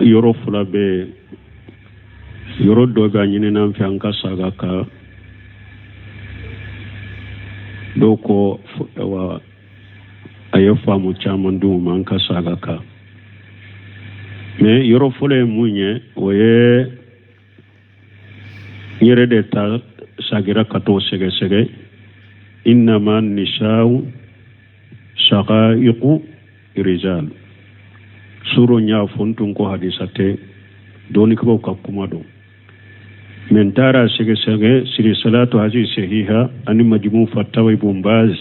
Yɔrɔ fila bɛ yen, yɔrɔ dɔ bɛ a ɲinina an fɛ an ka sagin a kan. Dɔw ko wa a ye faamu caman d'u ma, an ka sagin a kan. Mais yɔrɔ fɔlɔ ye mun ye? O ye n yɛrɛ de ta sagira ka t'o sɛgɛsɛgɛ. Innama nisa'u shaqa'iqu rijal suro, n y'a fɔ n tun ko hadisa tɛ, dɔnnikɛbaw ka kuma don. Mais n taara sɛgɛsɛgɛ sirisalatu hadisi sahiha ani majmu fatawa ibn baz,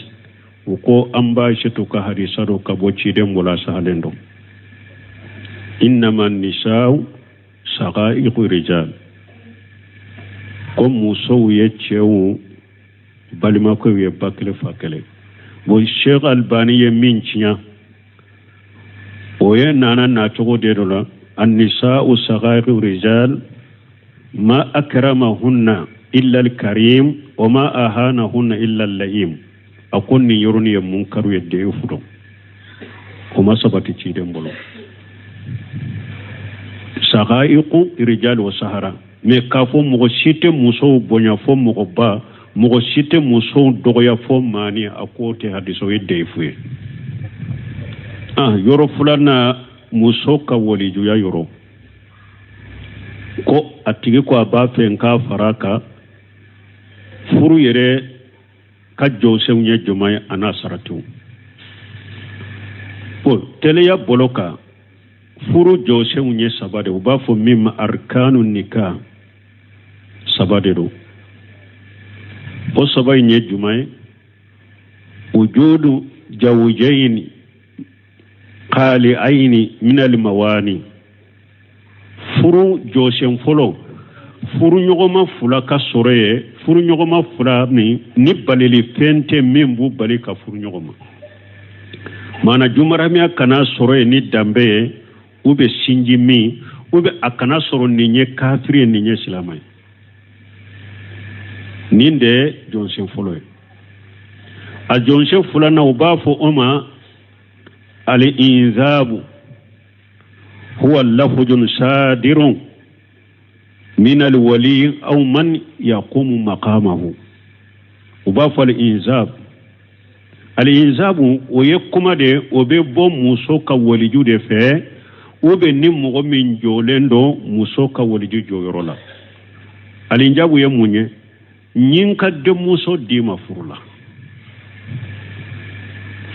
u ko an ba Aisatu ka hadisa don ka bɔ ciden bolo, a sahalen don. Innama nisa'u shaqa'iqu rijal, ko musow ye cɛw balimakɛw ye, ba kelen fa kelen. Bon, Sheikh Albani ye min tiɲɛ, o ye nana nacogo de dɔ la. Annisa'u shaqa'iqu rijal ma akramahunna illa alkarim wa ma ahanahunna illa allaim. A ko nin yɔrɔnin ye munkaru ye, dayifu don, o ma sabati ciden bolo. Shaqa'iqu rijal wa sahara, mais k'a fɔ mɔgɔ si tɛ musow bonya fo mɔgɔba, mɔgɔ si tɛ musow dɔgɔya fo maani, a k'o tɛ hadisa, o ye dayifu ye. Ah, yɔrɔ filanan, muso ka walijuya yɔrɔ, ko a tigi ko a b'a fɛ n k'a fara a kan. Furu yɛrɛ ka jɔsenw ye jumɛn ye, a n'a saratiw? Bon, teliya bolo kan, furu jɔsenw ye saba de, u b'a fɔ min ma arkanu nika, saba de don. O saba in ye jumɛn ye? Wujudu jawjayni khali'ayni min almawani. Furu jɔsen fɔlɔ, furuɲɔgɔnma fila ka sɔrɔ ye, furuɲɔgɔnma fila min ni balili fɛn tɛ min b'u bali ka furu ɲɔgɔn ma. Maana jumaramiya kana sɔrɔ ye ni danbe ye, ou bien sinji min, ou bien a kana sɔrɔ nin ye kafiri ye, nin ye silama ye. Nin de ye jɔsen fɔlɔ ye. A jɔsen filanan, u b'a fɔ o ma al-inzabu, huwa lafzun sadirun min alwali aw man yaqumu maqamahu. U b'a fɔ al-inzab. Al-inzabu, o ye kuma de, o bɛ bɔ muso ka waliju de fɛ, ou bien ni mɔgɔ min jɔlen don muso ka waliju jɔyɔrɔ la. Al-inzabu ye mun ye? N ye n ka denmuso d'i ma furu la.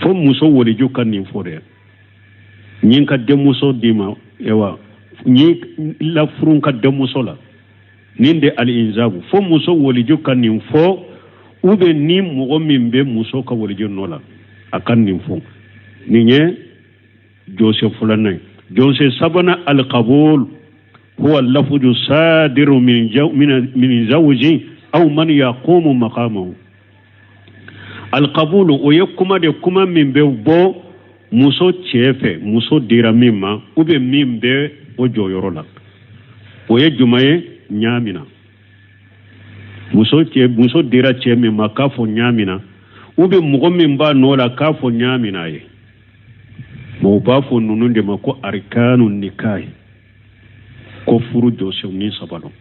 Fo muso waliju ka nin fɔ dɛ: n ye n ka denmuso d'i ma, ewa n y'i lafuru n ka denmuso la. Nin de al-inzabu, fo muso waliju ka nin fɔ, ou bien ni mɔgɔ min bɛ muso ka waliju nɔ la, a ka nin fɔ. Nin ye jɔsen filanan ye. Jɔsen sabanan, alqabul, huwa lafzu sadiru min zawji aw man yaqumu maqamahu. Alqabulu, o ye kuma de, kuma min bɛ bɔ muso cɛ fɛ, muso dira min ma, ou bien min bɛ o jɔyɔrɔ la. O ye jumɛn ye? Ɲaamina. Muso cɛ, muso dira cɛ min ma, k'a fɔ ɲaamina, ou bien mɔgɔ min b'a nɔ la, k'a fɔ ɲaamina ye. Mɔgɔw b'a fɔ ninnu de ma ko arkanu nikahi, ko furu jɔsenw ni saba don.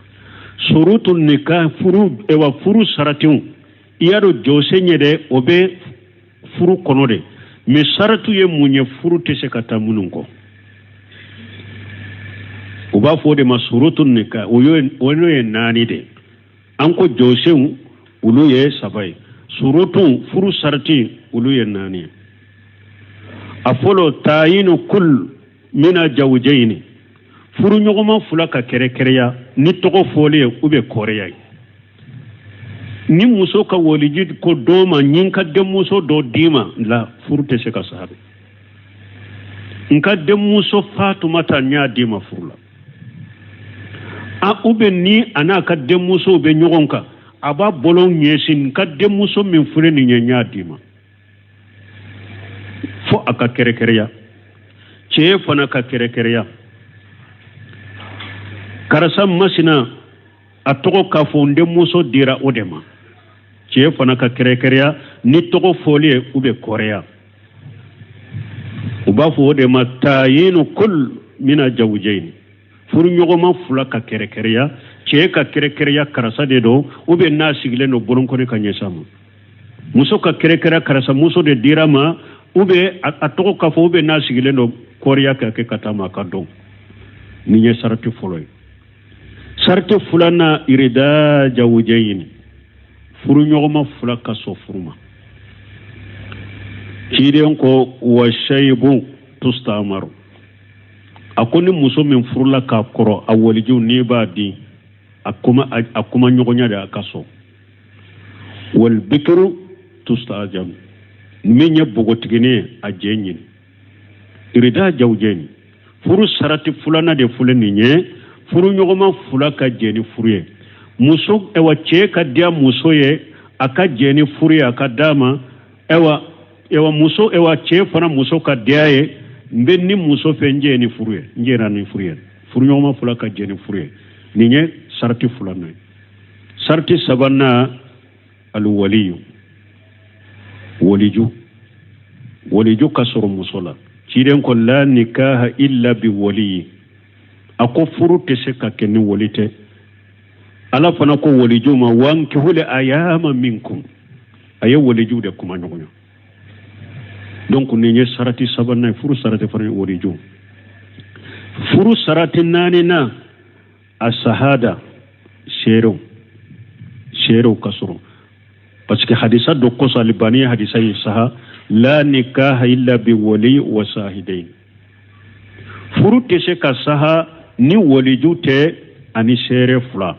Surutu nikah, furu, ewa furu saratiw. I y'a dɔn jɔsen ye dɛ, o bɛ furu kɔnɔ de, mais saratu ye mun ye furu tɛ se ka taa minnu kɔ? U b'a fɔ o de ma surutu nikah. O n'o ye naani de. An ko jɔsenw, olu ye saba ye. Surutu, furu sarati, olu ye naani ye. A fɔlɔ, tayinu kul mina jawjayni, furuɲɔgɔnma fila ka kɛrɛkɛrɛya ni tɔgɔ fɔli ye ou bien kɔrɔya ye. Ni muso ka waliji ko dɔ ma n ye n ka denmuso dɔ d'i ma la, furu tɛ se ka sa. N ka denmuso Fatumata, n y'a d'i ma furu la. A ou bien ni a n'a ka denmusow bɛ ɲɔgɔn kan, a b'a bolo ɲɛsin: n ka denmuso min filɛ nin ye, n y'a d'i ma. Fo a ka kɛrɛkɛrɛya. Cɛ fana ka kɛrɛkɛrɛya: karisa masina, a tɔgɔ k'a fɔ, n denmuso dira o de ma. Cɛ fana ka kɛrɛkɛrɛya ni tɔgɔ fɔli ye ou bien kɔrɔya. U b'a fɔ o de ma tayinu kul mina jawjayni. Furuɲɔgɔnma fila ka kɛrɛkɛrɛya, cɛ ka kɛrɛkɛrɛya karisa de don, ou bien n'a sigilen don bolonkɔni ka ɲɛsin a ma. Muso ka kɛrɛkɛrɛya karisa muso de dira ma, ou bien a tɔgɔ ka fɔ, ou bien n'a sigilen don kɔriya ka kɛ ka taa ma a ka dɔn. Nin ye sarati fɔlɔ ye. Sarati filanan, irida jawujɛyini, furuɲɔgɔnma fila ka sɔn furu ma. Ciden ko wa shayibu tustamaru, a ko ni muso min furula k'a kɔrɔ, a walijiw n'i b'a di, a kuma a kuma ɲɔgɔnya de a ka sɔn. Wal bikiru tustajamu, min ye bogotiginin ye a jɛ ɲini. Irida jawujɛni, furu sarati filanan de filɛ nin ye, furuɲɔgɔnma fila ka jɛ ni furu ye. Muso, ɛwa, cɛ ka diya muso ye, a ka jɛ ni furu ye, a ka d'a ma. Ɛwa, ɛwa, muso, ɛwa, cɛ fana muso ka diya ye, n bɛ ni muso fɛ, n jɛ ni furu ye, n jɛra ni furu ye. Furuɲɔgɔnma fila ka jɛ ni furu ye, nin ye sarati filanan ye. Sarati sabanan, alwaliyu, waliju, waliju ka sɔrɔ muso la. Ciden ko la nikaha illa bi waliyi, a ko furu tɛ se ka kɛ ni wali tɛ. Ala fana ko waliju ma wankihul ayama minkum, a ye waliju de kuma ɲɔgɔn ye. Donc nin ye sarati sabanan ye, furu sarati fana ye waliju. Furu sarati naaninan, a sahada, seerew, seerew ka sɔrɔ, parce que hadisa dɔ kosɔn Alibani ye hadisa ye saha, la nikaha illa bi wali wa sahidain, furu tɛ se ka saha ni waliju tɛ ani seere fila.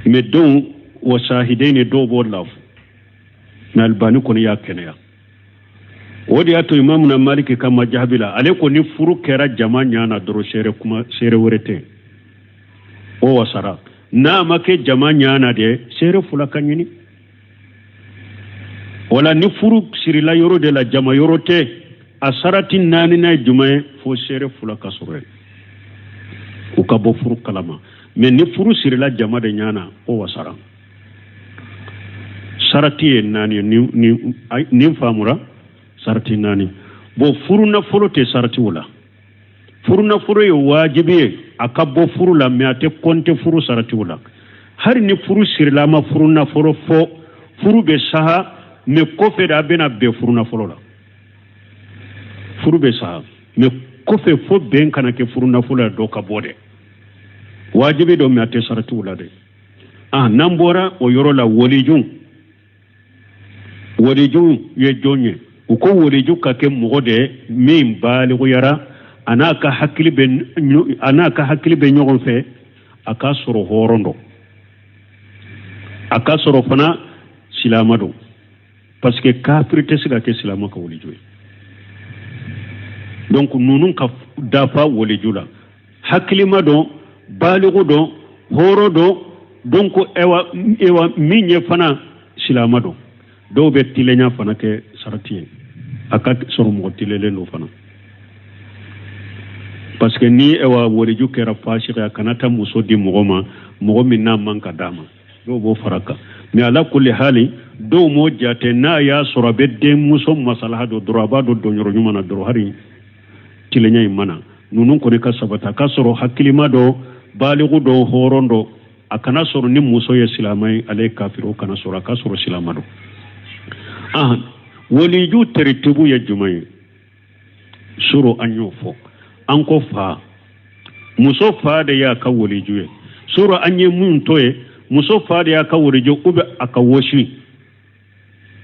Mais dɔw wa sahidain, dɔw b'o lafu, mais Alibani kɔni y'a kɛnɛya. O de y'a to Imamuna Maliki ka majahabi la, ale ko ni furu kɛra jama ɲa na dɔrɔn, seere kuma, seere wɛrɛ tɛ, o wasara. N'a ma kɛ jama ɲa na dɛ, seere fila ka ɲini. Wala ni furu sirila yɔrɔ de la, jama yɔrɔ tɛ, a sarati naaninan ye jumɛn ye? Fo seere fila ka sɔrɔ yen, u ka bɔ furu kalama. Mais ni furu sirila jama de ɲa na, o wasara. Sarati ye naani ye. Nin faamura, sarati naani. Bon, furu nafolo tɛ saratiw la. Furu nafolo ye wajibi ye a ka bɔ furu la, mais a tɛ kɔnte furu saratiw la. Hali ni furu sirila a ma furu nafolo fɔ, furu bɛ saha, mais kɔfɛ de a bɛna bɛn furu nafolo la. Furu bɛ saha, mais kɔfɛ fo bɛn kana kɛ furu nafolo la, dɔ ka bɔ dɛ. Wajibi don, mais a tɛ saratiw la dɛ. Ah, n'an bɔra o yɔrɔ la, waliju, waliju ye jɔn ye? U ko waliju ka kɛ mɔgɔ de min baliguyara, a n'a ka hakili bɛ, a n'a ka hakili bɛ ɲɔgɔn fɛ, a k'a sɔrɔ hɔrɔn don, a k'a sɔrɔ fana silama don, parce que kafiri tɛ se ka kɛ silama ka waliju ye. Donc ninnu ka dafa waliju la: hakilima don, baligu don, hɔrɔn don. Donc ewa, ewa, min ye fana silama don. Dɔw bɛ tilenya fana kɛ sarati ye, a ka sɔrɔ mɔgɔ tilelen don fana, parce que ni ewa waliju kɛra fasiki, a kana taa muso di mɔgɔ ma, mɔgɔ min n'a man ka d'a ma. Dɔw b'o fara kan, mais ala kulli hali, dɔw m'o jate. N'a y'a sɔrɔ a bɛ denmuso masalaha dɔ dɔrɔn, a b'a dɔn dɔnyɔrɔ ɲuman na dɔrɔn, hali tilenya in mana ninnu kɔni ka sabati, a ka sɔrɔ hakilima dɔ, baligu dɔ, hɔrɔn dɔ. A kana sɔrɔ ni muso ye silama ye, ale ye kafiri, o kana sɔrɔ, a ka sɔrɔ silama dɔ. Ah, waliju teritibu ye jumɛn ye? Soro an y'o fɔ, an ko fa, muso fa de y'a ka waliju ye. Soro an ye mun to ye? Muso fa de y'a ka waliju, ou bien a ka wɔsi.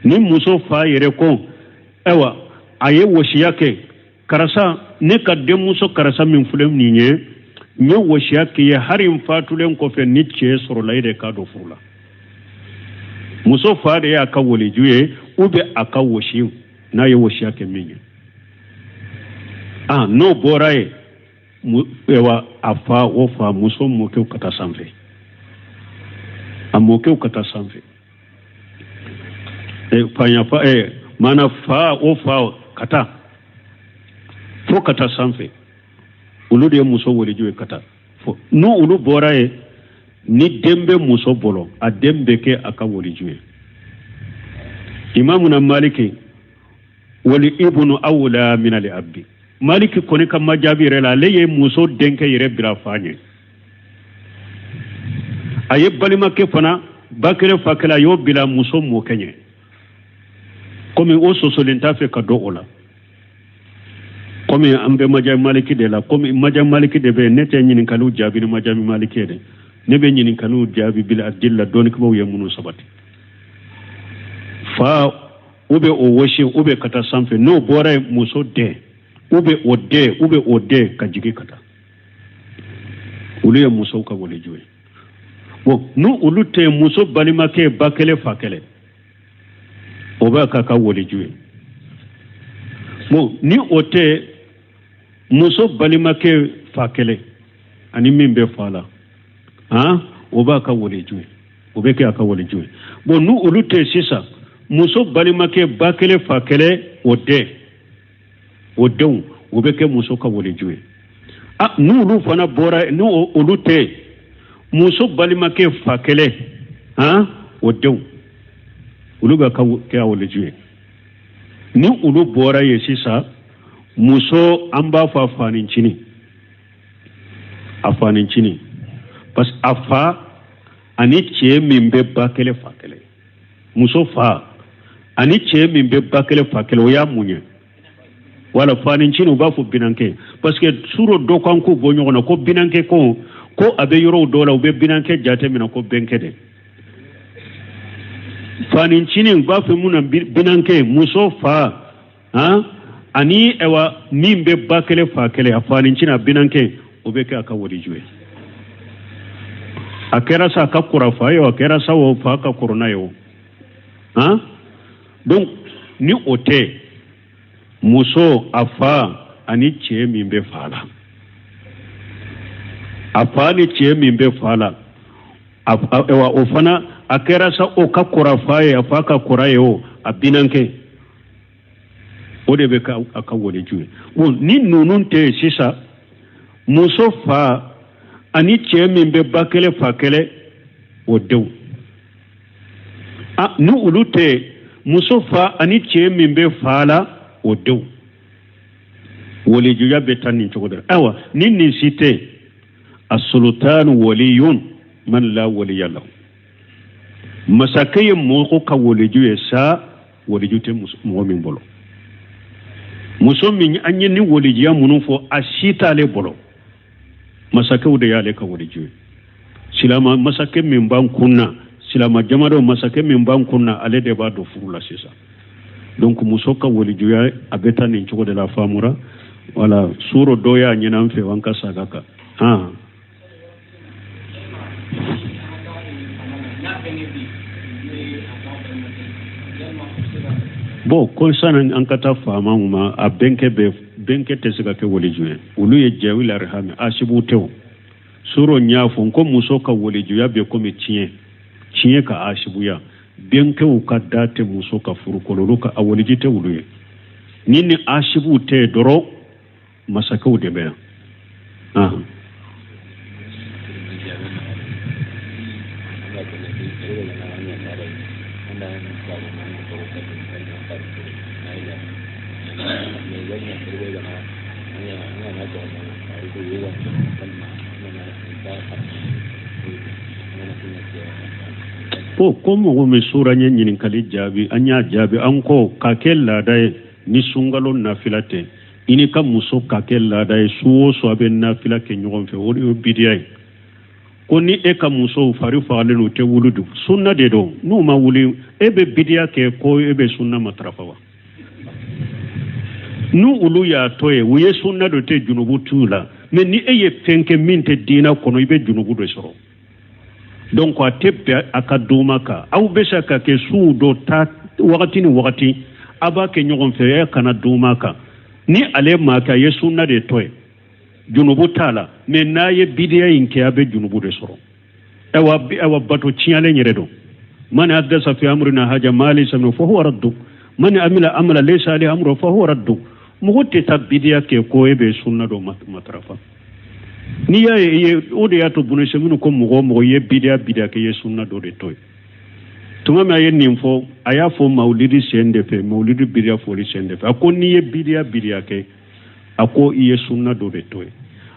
Ni muso fa yɛrɛ ko, ayiwa, a ye wɔsiya kɛ, karisa, ne ka denmuso karisa min filɛ nin ye, n ye wɔsiya k'i ye, hali n fatulen kɔfɛ, ni cɛ sɔrɔla, e de k'a don furu la. Muso fa de y'a ka waliju ye, ou bien a ka wɔsi, n'a ye wɔsiya kɛ min ye. Ah, n'o bɔra yen, ayiwa, a fa, o fa, muso mɔkɛw ka taa sanfɛ, a mɔkɛw ka taa sanfɛ, fanya fa, mana fa, o fa ka taa fo ka taa sanfɛ, olu de ye muso waliju ye ka taa fo. N'o olu bɔra yen, ni den bɛ muso bolo, a den bɛ kɛ a ka waliju ye. Imamuna Maliki, wali ibnu awla min ali abdi. Maliki kɔni ka majabi yɛrɛ la, ale ye muso denkɛ yɛrɛ bila fa ɲɛ. A ye balimakɛ fana ba kelen fa kelen, a y'o bila muso mɔkɛ ɲɛ, komi o sosolen t'a fɛ ka don o la. Komi an bɛ majabi maliki de la, komi majabi maliki de bɛ yen, ne tɛ ɲininkaliw jaabi ni majabi maliki ye dɛ. Ne bɛ ɲininkaliw jaabi bil adilla, dɔnnikɛbaaw ye minnu sabati. Fa ou bien o wɔsi ou bien ka taa sanfɛ, n'o bɔra yen, muso den ou bien o den ou bien o den ka jigin ka taa, olu ye musow ka waliju ye. Bon, n'u olu tɛ, muso balimakɛ ba kelen fa kelen, o b'a k'a ka waliju ye. Bon, ni o tɛ, muso balimakɛ fa kelen ani min bɛ fa la, han, o b'a ka waliju ye, o bɛ kɛ a ka waliju ye. Bon, n'u olu tɛ sisan, muso balimakɛ ba kelen fa kelen, o den, o denw, o bɛ kɛ muso ka waliju ye. A n'olu fana bɔra, n'u olu tɛ, muso balimakɛ fa kelen, han, o denw, olu bɛ ka kɛ a waliju ye. Ni olu bɔra yen sisan, muso, an b'a fɔ a fanincinin, a fanincinin, parce que a fa ani cɛ min bɛ ba kelen fa kelen, muso fa ani cɛ min bɛ ba kelen fa kelen, o y'a mun ye? Wala fanincinin, u b'a fɔ binankɛ, parce que suro dɔ kan k'u bɔ ɲɔgɔn na ko binankɛ, ko a bɛ yɔrɔw dɔw la, u bɛ binankɛ jate minɛ ko bɛnkɛ de. Fanincinin, u b'a fɔ mun na binankɛ? Muso fa, han, ani ayiwa min bɛ ba kelen fa kelen, a fanincinin, a binankɛ, o bɛ kɛ a ka waliju ye. A kɛra sa a ka kɔrɔ fa ye o, a kɛra sa o fa ka kɔrɔ n'a ye o, han. Donc ni o tɛ, muso a fa ani cɛ min bɛ fa la, a fa ni cɛ min bɛ fa la, ayiwa o fana a kɛra sa o ka kɔrɔ fa ye, a fa ka kɔrɔ ye o, a binankɛ, o de bɛ kɛ a ka waliju ye. Bon, ni ninnu tɛ yen sisan, muso fa ani cɛ min bɛ ba kelen fa kelen, o denw. A ni olu tɛ yen, muso fa ani cɛ min bɛ fa la, o denw. Walijuya bɛ taa nin cogo de la. Ayiwa, ni nin si tɛ yen, asulutanu waliyun man la waliya lahu. Masakɛ ye mɔgɔ ka waliju ye sa, waliju tɛ mɔgɔ min bolo. Muso min an ye ni walijuya minnu fɔ, a si t'ale bolo, masakɛw de y'ale ka waliju ye. Silama masakɛ min b'an kun na, silama jamadɔ masakɛ min b'an kun na, ale de b'a don furu la sisan. Donc muso ka walijuya a bɛ taa nin cogo de la. Faamura? Wala suro dɔ y'a ɲini an fɛ, an ka saga kan. Han, bon, ko sani an ka taa faamaw ma, a bɛnkɛ bɛ, bɛnkɛ tɛ se ka kɛ waliju ye. Olu ye jawil arhami, asibu tɛ o. Suro n y'a fɔ n ko muso ka walijuya bɛ komi tiɲɛ, tiɲɛ ka asibuya. Bɛnkɛw ka da tɛ muso ka furu kɔnɔ, olu ka a waliju tɛ olu ye. Ni asibuw tɛ yen dɔrɔn, masakɛw de bɛ yan. Ah. Ko mɔgɔ min sura ye ɲininkali jaabi, an y'a jaabi, an ko k'a kɛ laada ye ni sunkalo nafila tɛ, i n'i ka muso k'a kɛ laada ye su o su a bɛ nafila kɛ ɲɔgɔn fɛ, o de ye bidiya ye. Ko ni e ka musow fari fagalen don, u tɛ wuli dun, sunna de don. N'u ma wuli, e bɛ bidiya kɛ ko e bɛ sunna matarafa wa? N'u olu y'a to yen, u ye sunna dɔ tɛ, junubu t'u la. Mais ni e ye fɛn kɛ min tɛ diinɛ kɔnɔ, i bɛ junubu de sɔrɔ. Donc a tɛ bɛn a ka doma kan. Aw bɛ se ka kɛ suw dɔ ta wagati ni wagati, a b'a kɛ ɲɔgɔn fɛ, e kana doma kan. Ni ale ma kɛ, a ye sunna de to yen, junubu t'a la. Mais n'a ye bidiya in kɛ, a bɛ junubu de sɔrɔ. Ayiwa, bato tiɲɛlen yɛrɛ don. Man ahdasa fi amrina haja ma laysa minhu fa huwa raddu, man amila amala laysa alayhi amru fa huwa raddu. Mɔgɔ tɛ taa bidiya kɛ ko e bɛ sunna dɔ matarafa. N'i y'a ye, o de y'a to bunɛsɛ minnu ko mɔgɔ o mɔgɔ ye bidiya bidiya kɛ, i ye sunna dɔ de to yen. Tuma min a ye nin fɔ, a y'a fɔ mawulidi sen de fɛ, mawulidi bidiya fɔli sen de fɛ. A ko n'i ye bidiya bidiya kɛ, A ko i ye sunna dɔ de to yen.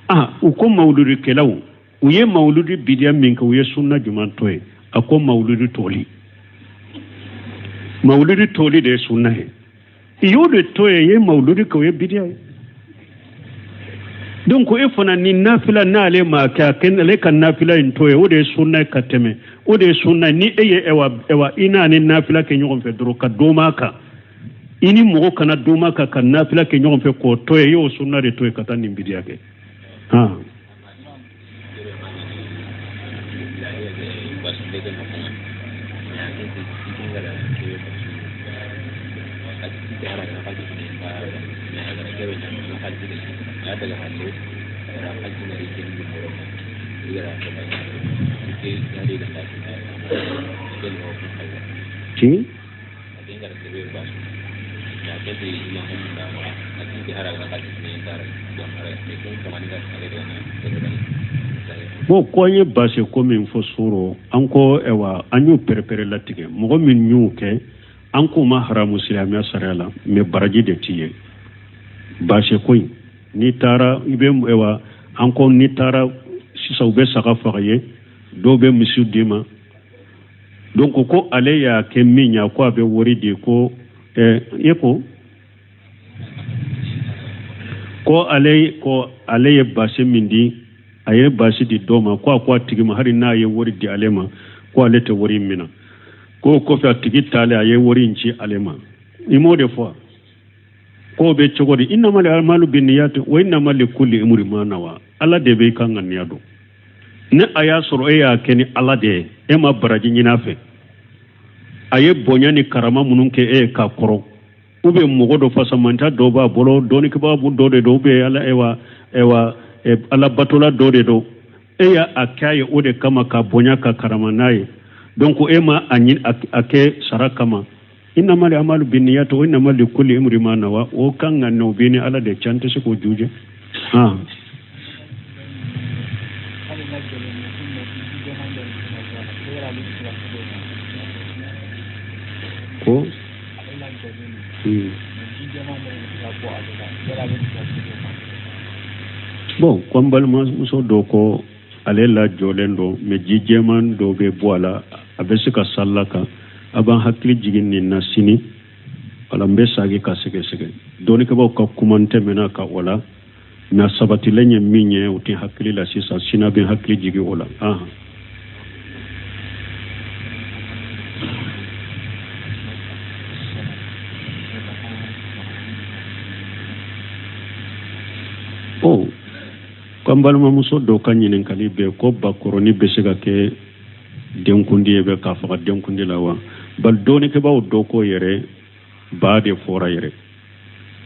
Ah, u ko mawuludikɛlaw, u ye mawuludi bidiya min kɛ, u ye sunna jumɛn to yen? A ko mawuludi toli, mawuludi toli de ye sunna ye. I y'o de to yen, i ye mawuludi kɛ, o ye bidiya ye. Donc e fana ni nafila n'ale ma kɛ, a kɛ ale ka nafila in to yen, o de ye sunna ye ka tɛmɛ, o de ye sunna ye. Ni e ye ɛwa ɛwa i n'a ni nafila kɛ ɲɔgɔn fɛ dɔrɔn ka doma kan, i ni mɔgɔ kana doma kan ka nafila kɛ ɲɔgɔn fɛ k'o to yen, i y'o sunna de to yen ka taa nin bidiya kɛ. Han. Ti? Bon, ko an ye basi ko min fɔ soro, an ko ɛwa an y'o perepere latigɛ. Mɔgɔ min y'o kɛ, an k'o ma haramu silamɛya sariya la, mais baraji de t'i ye. Basi ko in, n'i taara i bɛ ɛwa an ko n'i taara sisan u bɛ saga faga ye, dɔw bɛ misiw d'i ma. Donc ko ale y'a kɛ min ya, ko a bɛ wari di, ko e ko ko ale ko ale ye basi min di, a ye basi di dɔ ma, ko a ko a tigi ma hali n'a ye wari di ale ma, ko ale tɛ wari in minɛ. K'o kɔfɛ a tigi taalen, a ye wari in ci ale ma. I m'o de fɔ k'o bɛ cogo di? Innamal a'malu binniyati wa innama likulli imri ma nawa. Ala de bɛ i ka ŋaniya dɔn. Ni a y'a sɔrɔ e y'a kɛ ni Ala de ye, e ma baraji ɲini a fɛ, a ye bonya ni karama minnu kɛ e ye k'a kɔrɔ, ou bien mɔgɔ dɔ fasamanta dɔ b'a bolo, dɔnnikɛbaa dɔ de don, ou bien ala ɛwa ɛwa ala batola dɔ de don, e y'a a kɛ a ye o de kama ka bonya ka karama n'a ye. Donc e ma a ɲini a kɛ sara kama. Innamal a'malu binniyati wa innama likulli imri ma nawa. O kan ka n'o bɛ ni Ala de cɛ, an tɛ se k'o juje. Ah, ko bon, ko n balimamuso dɔ ko ale lajɔlen don, mais ji jɛman dɔ bɛ bɔ a la, a bɛ se ka salila kan. A b'an hakili jigin nin na sini. Wala n bɛ sagi ka sɛgɛsɛgɛ dɔnnikɛbaaw ka kuma n tɛmɛna ka o la, mais a sabatilen ye min ye, o tɛ hakili la sisan. Sini a bɛ hakili jigin o la. Ahan. Oh, ko n balimamuso dɔ ka ɲininkali bɛ ko bakɔrɔni bɛ se ka kɛ denkundi ye bɛ k'a faga denkundi la wa? Bali dɔnnikɛbaaw dɔ ko yɛrɛ ba de fɔra yɛrɛ,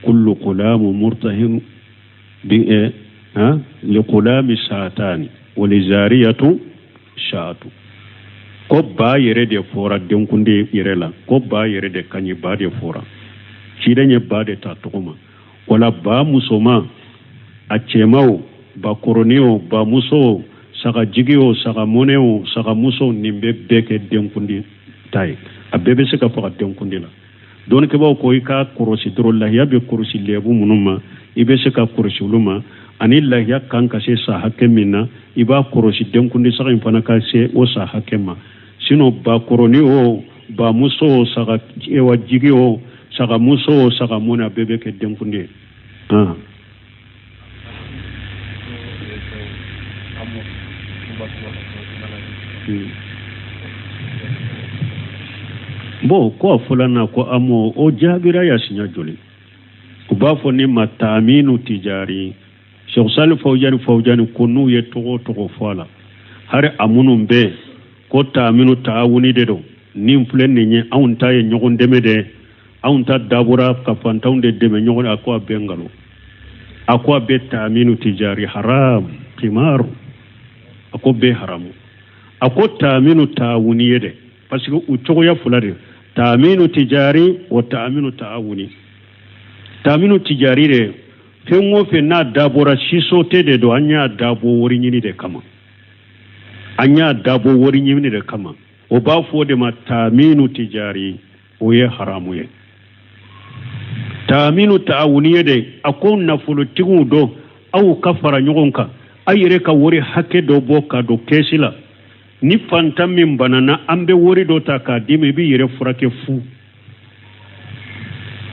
kullu gulamu murtahin bi ha li gulami satani wa li zariyatu shatu. Ko ba yɛrɛ de fɔra denkundi yɛrɛ la, ko ba yɛrɛ de ka ɲi, ba de fɔra, ciden ye ba de ta tɔgɔ ma. Wala ba musoma, a cɛma o, bakɔrɔni o, bamuso o, sagajigi o, sagamɔnɛ o, sagamuso, nin bɛ bɛɛ kɛ denkundi ta ye, a bɛɛ bɛ se ka faga denkundi la. Dɔnnikɛbaaw ko i k'a kɔrɔsi dɔrɔn, lahiya bɛ kɔrɔsi lɛbu minnu ma, i bɛ se ka kɔrɔsi olu ma, ani lahiya kan ka se sa hakɛ min na, i b'a kɔrɔsi denkundi saga in fana ka se o sa hakɛ ma. Sinon bakɔrɔni o, bamuso o, saga ewa jigi o, sagamuso o, sagamɔnɛ, a bɛɛ bɛ kɛ denkundi ye. Ah. Bon, ko a fɔla na ko amo o jaabira ya siɲɛ joli, u b'a fɔ nin ma taaminu tijari. Sheikh Salih Fawjani Fawjani ko n'u ye tɔgɔ tɔgɔ fɔ a la, hari a minnu bɛ ko taaminu taawuni de don, nin filɛ nin ye, anw ta ye ɲɔgɔn dɛmɛ de, anw ta dabɔra ka fantanw de dɛmɛ ɲɔgɔn, a ko a bɛɛ nkalon, a ko a bɛɛ taaminu tijari haram kimaru, a ko bɛɛ haramu. A ko taaminu taawuni ye dɛ, parce que u cogoya fila de, taaminu tijari wa taaminu taawuni. Taaminu tijari de, fɛn o fɛn n'a dabɔra société de don, an y'a dabɔ wari ɲini de kama, an y'a dabɔ wari ɲini de kama, o b'a fɔ o de ma taaminu tijari, o ye haramu ye. Taaminu taawuniye de, a ko nafolotigiw dɔ aw ka fara ɲɔgɔn kan, aw yɛrɛ ka wari hakɛ dɔ bɔ ka don kɛsi la. Ni fantan min banana, an bɛ wari dɔ ta k'a d'i ma, i b'i yɛrɛ furakɛ fu.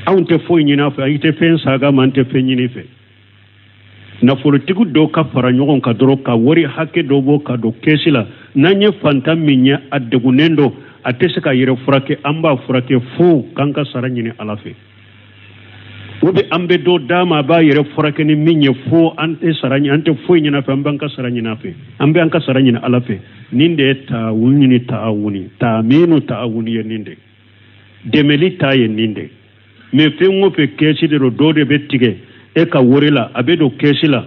Anw tɛ foyi ɲini a fɛ, i tɛ fɛn saga ma, an tɛ fɛn ɲini fɛ. Nafolotigi dɔw ka fara ɲɔgɔn kan dɔrɔn ka wari hakɛ dɔ bɔ ka don kɛsi la. N'an ye fantan min ye, a degunnen don, a tɛ se k'a yɛrɛ furakɛ, an b'a furakɛ fu k'an ka sara ɲini Ala fɛ. Ou bien an bɛ dɔ d'a ma, a b'a yɛrɛ furakɛ ni min ye fo, an tɛ sara ɲini, an tɛ foyi ɲini a fɛ, an b'an ka sara ɲini a fɛ, an bɛ an ka sara ɲini Ala fɛ. Nin de ye taawuni, taawuni, taaminu taawuni ye nin de, dɛmɛli ta ye nin de. Mais fɛn o fɛn kɛsi de don, dɔ de bɛ tigɛ e ka wari la, a bɛ don kɛsi la,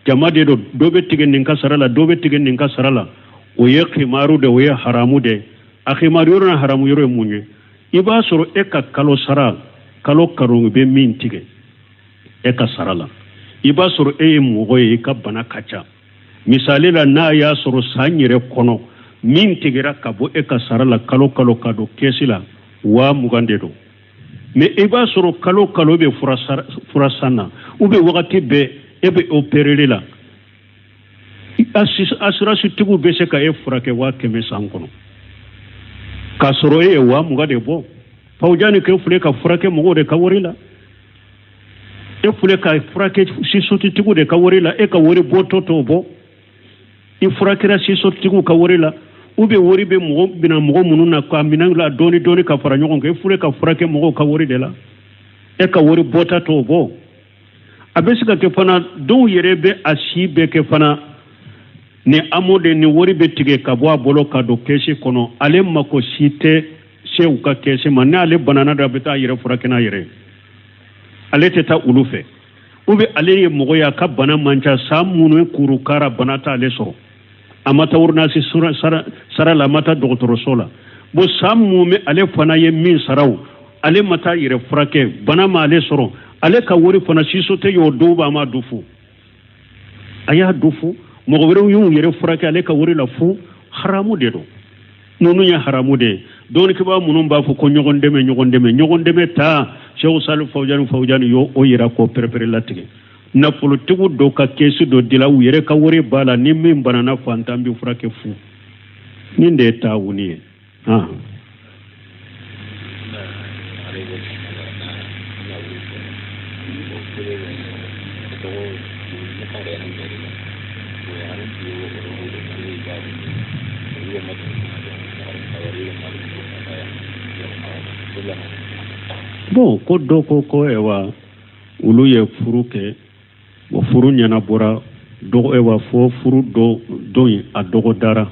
jama de don, dɔ bɛ tigɛ nin ka sara la, dɔ bɛ tigɛ nin ka sara la, o ye kimaru de, o ye haramu de. A kimaru yɔrɔ n'a haramu yɔrɔ ye mun ye? I b'a sɔrɔ e ka kalo sara, kalo kalo bɛ min tigɛ e ka sara la, i b'a sɔrɔ e ye mɔgɔ ye, i ka bana ka ca. Misali la, n'a y'a sɔrɔ san yɛrɛ kɔnɔ min tigɛra ka bɔ e ka sara la kalo kalo ka don kɛsi la, 20 000 de don. Mais i b'a sɔrɔ kalo kalo bɛ fura san na, ou bien wagati bɛɛ e bɛ opéreli la, assurance tigiw bɛ se ka e furakɛ 100 000 san kɔnɔ, k'a sɔrɔ e ye 20 000 de bɔ. Fawujani k'e filɛ ka furakɛ mɔgɔw de ka wari la, e filɛ ka furakɛ sisotitigiw de ka wari la, e ka wari bɔtɔ t'o bɔ, i furakɛra sisotigiw ka wari la, ou bien wari bɛ mɔgɔ bɛna mɔgɔ minnu na k'a minɛ la dɔɔni dɔɔni ka fara ɲɔgɔn kan, e filɛ ka furakɛ mɔgɔw ka wari de la, e ka wari bɔta t'o bɔ. A bɛ se ka kɛ fana dɔw yɛrɛ bɛ a si bɛɛ kɛ fana ni amo de, ni wari bɛ tigɛ ka bɔ a bolo ka don kɛsi kɔnɔ, ale mako si tɛ se u ka kɛsi ma. N'ale banana dɔ, a bɛ taa a yɛrɛ furakɛ n'a yɛrɛ ye, ale tɛ taa olu fɛ. Ou bien ale ye mɔgɔ ye, a ka bana man ca, san minnu kurukara bana t'ale sɔrɔ, a ma taa ordonnance sara la, a ma taa dɔgɔtɔrɔso la. Bon, san mun bɛ ale fana ye min sara o, ale ma taa yɛrɛ furakɛ, bana ma ale sɔrɔ, ale ka wari fana siso tɛ y'o dɔw b'a ma du fu, a y'a du fu, mɔgɔ wɛrɛw y'u yɛrɛ furakɛ ale ka wari la fu. Haramu de don, ninnu ye haramu de ye. Dɔnnikɛbaa minnu b'a fɔ ko ɲɔgɔn dɛmɛ, ɲɔgɔn dɛmɛ, ɲɔgɔn dɛmɛ ta, Seku Salihu Fawujani, Fawujani y'o o yira k'o pɛrɛpɛrɛ latigɛ. Nafolotigiw dɔw ka kɛsi dɔ dila, u yɛrɛ ka wari b'a la, ni min banana fantan bɛ furakɛ fu. Nin de ye taawuni ye. Bon, ko dɔ ko ko ayiwa, olu ye furu kɛ, o furu ɲɛnabɔra dɔgɔ, ayiwa, fo furu dɔ don in a dɔgɔdara,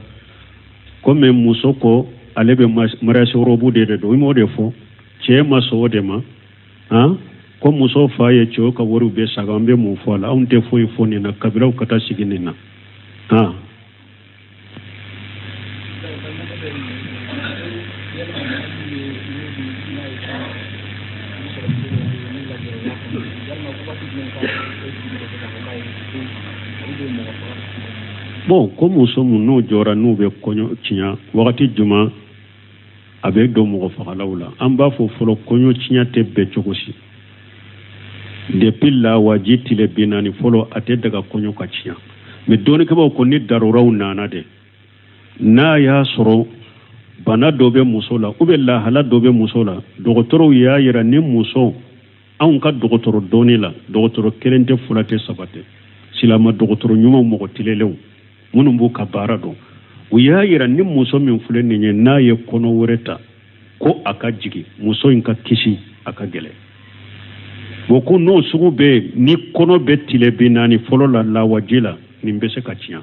komi muso ko ale bɛ mariage robe de don, i m'o de fɔ, cɛ ma sɔn o de ma. Han, ko muso fa ye cɛw ka wariw bɛɛ saga, an bɛ mun fɔ a la? Anw tɛ foyi fɔ nin na, kabilaw ka taa sigi nin na. Han, bon, ko muso min n'o jɔra, n'u bɛ kɔɲɔ tiɲɛ wagati jumɛn, a bɛ don mɔgɔ fagalaw la. An b'a fɔ fɔlɔ, kɔɲɔ tiɲɛ tɛ bɛn cogo si. Depuis lawaji tile 40 fɔlɔ, a tɛ daga kɔɲɔ ka tiɲɛ. Mais dɔnnikɛbaaw ko ni daruraw nana de, n'a y'a sɔrɔ bana dɔ bɛ muso la ou bien lahala dɔ bɛ muso la, dɔgɔtɔrɔw y'a yira ni muso, anw ka dɔgɔtɔrɔ dɔnni la, dɔgɔtɔrɔ kelen tɛ, fila tɛ, saba tɛ, silama dɔgɔtɔrɔ ɲumanw, mɔgɔ tilelenw minnu b'u ka baara dɔn, u y'a yira ni muso min filɛ nin ye, n'a ye kɔnɔ wɛrɛ ta ko a ka jigin, muso in ka kisi a ka gɛlɛn. Bon, ko n'o sugu bɛ yen, ni kɔnɔ bɛ tile 40 fɔlɔ la lawaji la, nin bɛ se ka tiɲɛ.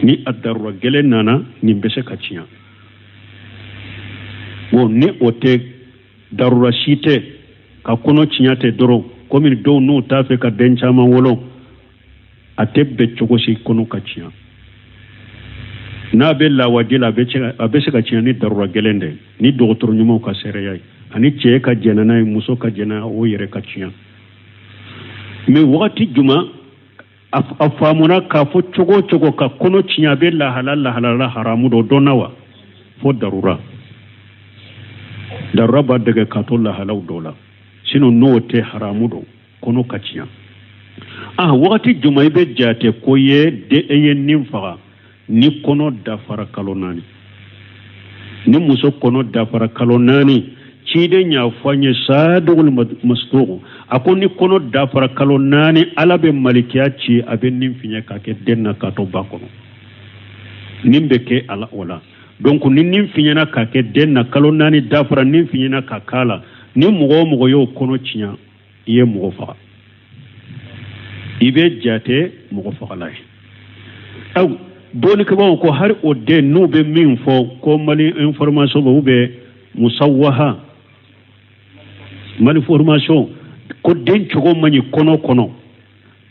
Ni a darura gɛlɛn nana, nin bɛ se ka tiɲɛ. Bon, ni o tɛ, darura si tɛ ka kɔnɔ tiɲɛ tɛ dɔrɔn, komi dɔw n'u t'a fɛ ka den caman wolo, a tɛ bɛn cogo si kɔnɔ ka tiɲɛ. N'a bɛ lawaji la, a bɛ se ka tiɲɛ ni darura gɛlɛn de, ni dɔgɔtɔrɔ ɲumanw ka seereya ye, ani cɛ ka jɛnɛ n'a ye, muso ka jɛnɛ, o yɛrɛ ka tiɲɛ. Mais wagati jumɛn a faamuna k'a fɔ cogo o cogo ka kɔnɔ tiɲɛ, a bɛ lahala lahala la haramu dɔ dɔnna wa, fo darura. Darura b'a dɛgɛ k'a to lahalaw dɔ la. Sinon n'o tɛ haramu don, kɔnɔ ka tiɲɛ. Ah, wagati jumɛn i bɛ jate ko ye den e ye nin faga? Ni kɔnɔ dafara kalo 4, ni muso kɔnɔ dafara kalo 4, ciden y'a fɔ an ye, sadugul masduq, a ko ni kɔnɔ dafara kalo 4, Ala bɛ malikiya ci, a bɛ nin fiɲɛ k'a kɛ den na k'a to ba kɔnɔ. Nin bɛ kɛ a la o la. Donc ni nin fiɲɛna k'a kɛ den na, kalo 4 dafara, nin fiɲɛna ka k'a la, ni mɔgɔ o mɔgɔ y'o kɔnɔ tiɲɛ, i ye mɔgɔ faga, i bɛ jate mɔgɔ fagala ye. Aw dɔnnikɛbaaw ko hali o den n'u bɛ min fɔ ko malformation bɛ ou bien musawaha, malformation, ko den cogo man ɲi kɔnɔ kɔnɔ,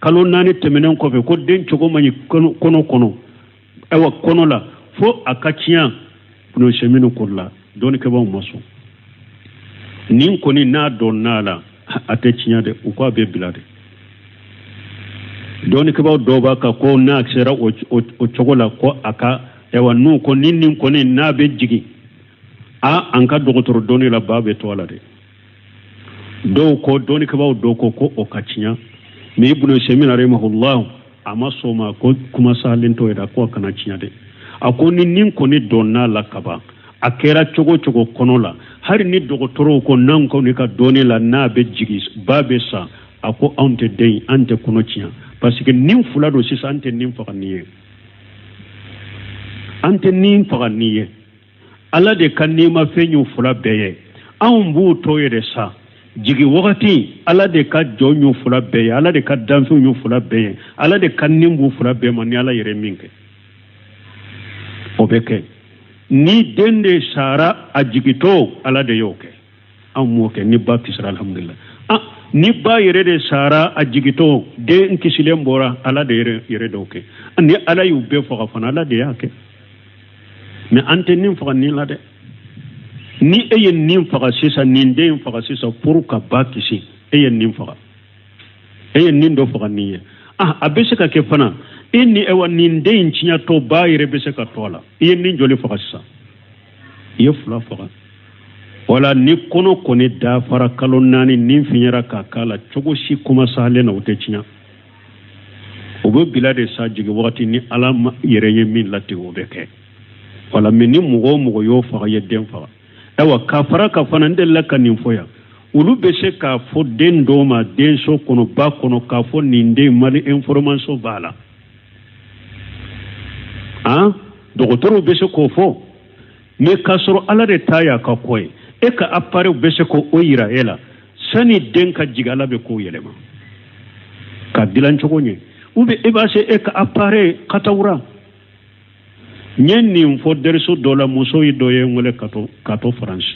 kalo 4 tɛmɛnen kɔfɛ, ko den cogo man ɲi kɔnɔ kɔnɔ, ayiwa kɔnɔ la fo a ka tiɲɛ. Ibn Usaymin ko la, dɔnnikɛbaaw ma sɔn. Nin kɔni n'a dɔnn'a la, a tɛ tiɲɛ dɛ, u ko a bɛ bila de. Dɔnnikɛbaaw dɔw b'a kan ko n'a sera o cogo la, ko a ka ayiwa n'u ko ni nin kɔni n'a bɛ jigin, a an ka dɔgɔtɔrɔ dɔnni la, ba bɛ to a la dɛ. Dɔw ko, dɔnnikɛbaaw dɔw ko ko o ka tiɲɛ, mais Ibn Usaymin rahimahullah a ma sɔn ma, ko kuma salen t'o yɛrɛ, ko a kana tiɲɛ dɛ. A ko ni nin kɔni dɔnn'a la kaban, a kɛra cogo cogo kɔnɔ la, hali ni dɔgɔtɔrɔw ko n'an kɔni ka dɔnni la n'a bɛ jigin, ba bɛ sa, a ko anw tɛ den, an tɛ kɔnɔ tiɲɛ, parce que nin fila don sisan, an tɛ nin faga nin ye, an tɛ nin faga nin ye. Ala de ka nimafɛn y'u fila bɛɛ ye, anw b'u to yɛrɛ sa jigi wagati. Ala de ka jɔn y'u fila bɛɛ ye, Ala de ka danfɛnw y'u fila bɛɛ ye, Ala de ka nin b'u fila bɛɛ ma. Ni Ala yɛrɛ min kɛ, o bɛ kɛ. Ni den de sara a jigitɔ, Ala de y'o kɛ, anw m'o kɛ. Ni ba kisira, alhamdulillah. Ah, ni ba yɛrɛ de sara a jigitɔ, den kisilen bɔra, Ala de yɛrɛ d'o kɛ. Ni Ala y'u bɛɛ faga fana, Ala de y'a kɛ. Mais an tɛ nin faga nin la dɛ. Ni e ye nin faga sisan, nin den faga sisan pour ka ba kisi, e ye nin faga, e ye nin dɔ faga nin ye. Ah, a bɛ se ka kɛ fana e ni ayiwa nin den in tiɲɛtɔ, ba yɛrɛ bɛ se ka to a la. I ye nin joli faga sisan? I ye fila faga. Wala ni kɔnɔ kɔni dafara kalo 4, nin fiɲɛra k'a k'a la, cogo si kuma salen na, o tɛ tiɲɛ, o bɛ bila de sa jigin wagati. Ni Ala yɛrɛ ye min latigɛ, o bɛ kɛ. Wala mais ni mɔgɔ o mɔgɔ y'o faga, ye den faga. Ayiwa, ka fara ka fana, n delila ka nin fɔ yan, olu bɛ se k'a fɔ den dɔw ma denso kɔnɔ, ba kɔnɔ, k'a fɔ nin den malformation b'a la. Han, dɔgɔtɔrɔw bɛ se k'o fɔ, mais k'a sɔrɔ Ala de ta y'a ka ko ye. E ka appareil bɛ se k'o yira e la, sani den ka jigin, Ala bɛ kow yɛlɛma ka dilan cogo ɲɛ, ou bien e b'a se e ka appareil katawura. N ye nin fɔ dɛriso dɔ la, muso ye dɔ ye n wele ka to Faransi.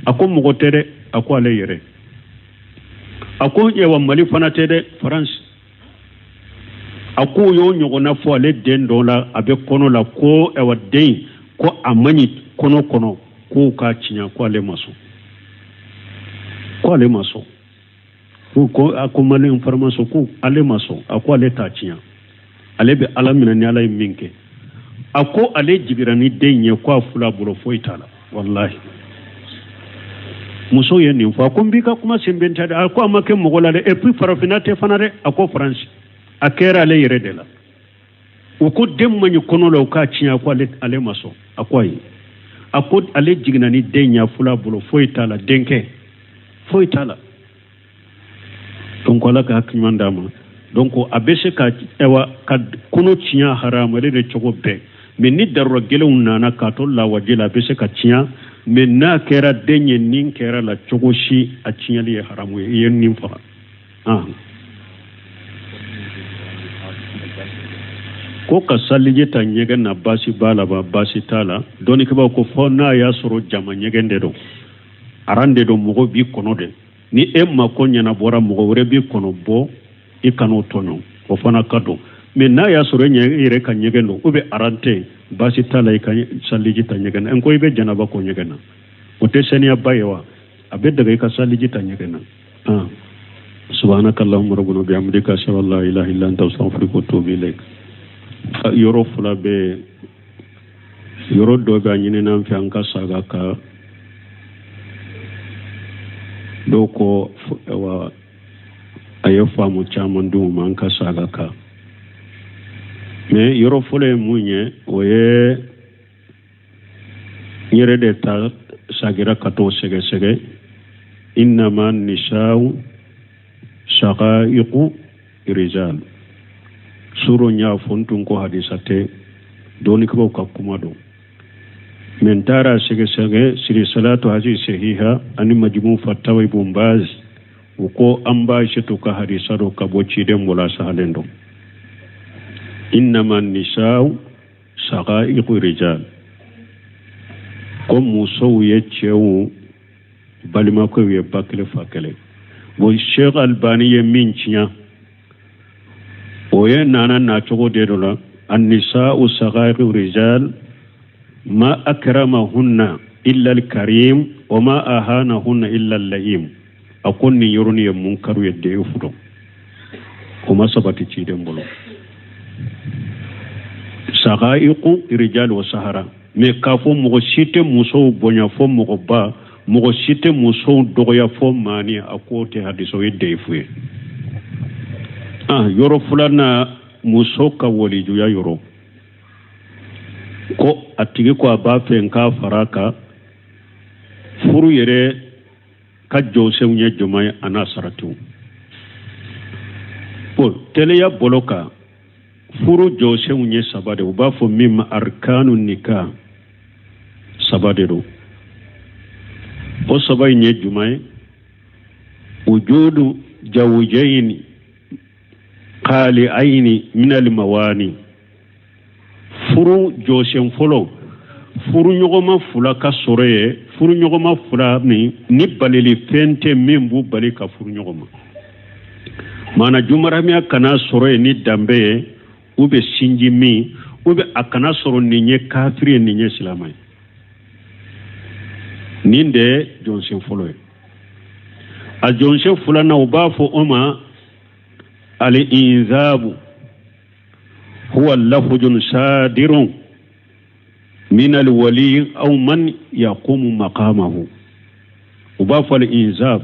A ko mɔgɔ tɛ dɛ, a ko ale yɛrɛ, a ko yawa Mali fana tɛ dɛ, Faransi. A ko y'o ɲɔgɔnna fɔ ale den dɔ la, a bɛ kɔnɔ la, ko ayiwa den ko a man ɲi kɔnɔ kɔnɔ, k'o k'a tiɲɛ, ko ale ma sɔn, ko ale ma sɔn, ko a ko malformation, ko ale ma sɔn. A ko ale t'a tiɲɛ, ale bɛ Ala minɛ ni Ala ye min kɛ. A ko ale jigira ni den ye, ko a fila bolo foyi t'a la. Walahi, muso ye nin fɔ. A ko n b'i ka kuma sen bɛ n ta dɛ. A ko a ma kɛ mɔgɔ la dɛ, et puis farafinna tɛ fana dɛ, a ko Faransi, a kɛra ale yɛrɛ de la. U ko den man ɲi kɔnɔ la, u k'a tiɲɛ, a ko ale ma sɔn. A ko ayi, a ko ale jiginna ni den ye, a fila bolo foyi t'a la, denkɛ foyi t'a la. Donc Ala ka hakili ɲuman d'a ma. Donc a bɛ se ka ayiwa ka kɔnɔ tiɲɛ haramu ale de cogo bɛɛ, mais ni darura gɛlɛnw nana k'a to lawaji la, a bɛ se ka tiɲɛ. Mais n'a kɛra den ye nin kɛra la, cogo si a tiɲɛli ye haramu ye, i ye nin faga. Ah, ko ka saliji ta ɲɛgɛn na, baasi b'a la ba baasi t'a la? Dɔnnikɛbaaw ko fɔ n'a y'a sɔrɔ jama ɲɛgɛn de don, aran de don, mɔgɔ b'i kɔnɔ de. Ni e mako ɲɛnabɔra, mɔgɔ wɛrɛ b'i kɔnɔ bɔ, i kan'o tɔɲɔ, o fana ka don. Mais n'a y'a sɔrɔ e yɛrɛ ka ɲɛgɛn don, ou bien aran tɛ, baasi t'a la i ka saliji ta ɲɛgɛn na. N ko i bɛ janaba ko ɲɛgɛn na, o tɛ saniyaba ye wa? A bɛ daga i ka saliji ta ɲɛgɛn na. Ah, subhanaka allahumma rabbana bihamdika, ashhadu an la ilaha illa anta, astaghfiruka wa atubu ilaik. Yɔrɔ fila bɛ, yɔrɔ dɔ bɛ a ɲinina an fɛ an ka saga ka Dɔw ko wa a ye faamu caman di u ma an ka saga kan mais yɔrɔ fɔlɔ ye mun ye, o ye n yɛrɛ de ta sagira ka t'o sɛgɛsɛgɛ. Innama nisa'u shaqaiqu rijal suro n y'a fɔ n tun ko hadisa tɛ, dɔnnikɛbaw ka kuma don. Mais n taara sɛgɛsɛgɛ sirisalatu hadisi sahiha ani majmu fatawa ibn baz, u ko an b'a setu ka hadisa dɔ ka bɔ ciden bolo, a sahalen don. Innama nisa'u shaqaiqu rijal, ko musow ye cɛw balimakɛw ye, ba kelen fa kelen. Bon, Sheikh Albani ye min tiɲɛ, o ye nana nacogo de dɔ la. Annisa'u shaqaiqu rijal ma akramahunna illa alkarim wa ma ahanahunna illa allaim. A ko nin yɔrɔnin ye munkaru ye, deyifu don, o ma sabati ciden bolo. Shaqaiqu rijal wa sahara, mais k'a fɔ mɔgɔ si tɛ musow bonya fo mɔgɔba, mɔgɔ si tɛ musow dɔgɔya fo maani, a k'o tɛ hadisa, o ye deyifu ye. Ah, yɔrɔ filanan, muso ka walijuya yɔrɔ, ko a tigi ko a b'a fɛ n k'a fara a kan. Furu yɛrɛ ka jɔsenw ye jumɛn ye, a n'a saratiw? Bon, teliya bolo kan, furu jɔsenw ye saba de, u b'a fɔ min ma arkanu nika, saba de don. O saba in ye jumɛn ye? Wujudu jawjaini khali'aini min almawani. Furu jɔsen fɔlɔ, furu ɲɔgɔnma fila ka sɔrɔ ye, furu ɲɔgɔnma fila min ni balili fɛn tɛ min b'u bali ka furu ɲɔgɔn ma. Maana jumaramiya kana sɔrɔ ye ni danbe ye, u bɛ sinji min, u bɛ a kana sɔrɔ nin ye kafiri ye, nin ye silamɛ ye. Nin de ye jɔsen fɔlɔ ye. A jɔsen filanan, u b'a fɔ o ma al-inzabu, huwa lafzun sadirun min alwali aw man yaqumu maqamahu. U b'a fɔ al-inzab.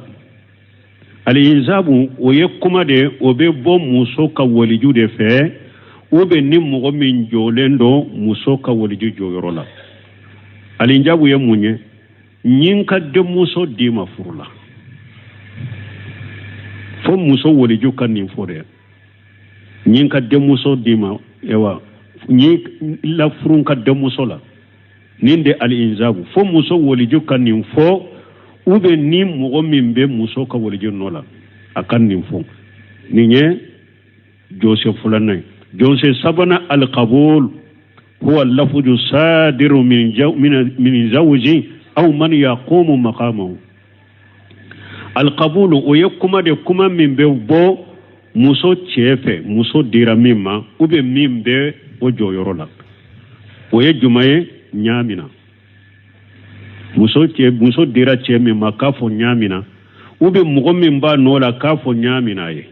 Al-inzabu, o ye kuma de, o bɛ bɔ muso ka waliju de fɛ, ou bien ni mɔgɔ min jɔlen don muso ka waliju jɔyɔrɔ la. Al-inzabu ye mun ye? N ye n ka denmuso d'i ma furu la, fo muso waliju ka nin fɔ dɛ. N ye n ka denmuso d'i ma, ewa n ye la furu n ka denmuso la. Nin de al-inzabu, fo muso waliju ka nin fɔ, ou bien ni mɔgɔ min bɛ muso ka waliju nɔ la, a ka nin fɔ. Nin ye jɔsen filanan ye. Jɔsen sabanan, alqabul, huwa lafzu sadiru min zawji aw man yaqumu maqamahu. Alqabulu, o ye kuma de, kuma min bɛ bɔ muso cɛ fɛ, muso dira min ma, ou bien min bɛ o jɔyɔrɔ la. O ye jumɛn ye? Ɲaamina muso cɛ, muso dira cɛ min ma, k'a fɔ ɲaamina, ou bien mɔgɔ min b'a nɔ la, k'a fɔ ɲaamina ye.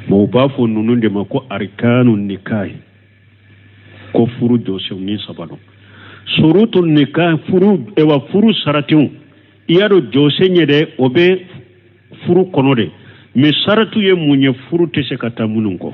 Mɔgɔw b'a fɔ ninnu de ma ko arkanu nikahi, ko furu jɔsenw ni saba don. Surutu nikah, furu, ewa furu saratiw, i y'a dɔn jɔsen ye dɛ, o bɛ furu kɔnɔ de, mais saratu ye mun ye furu tɛ se ka taa minnu kɔ?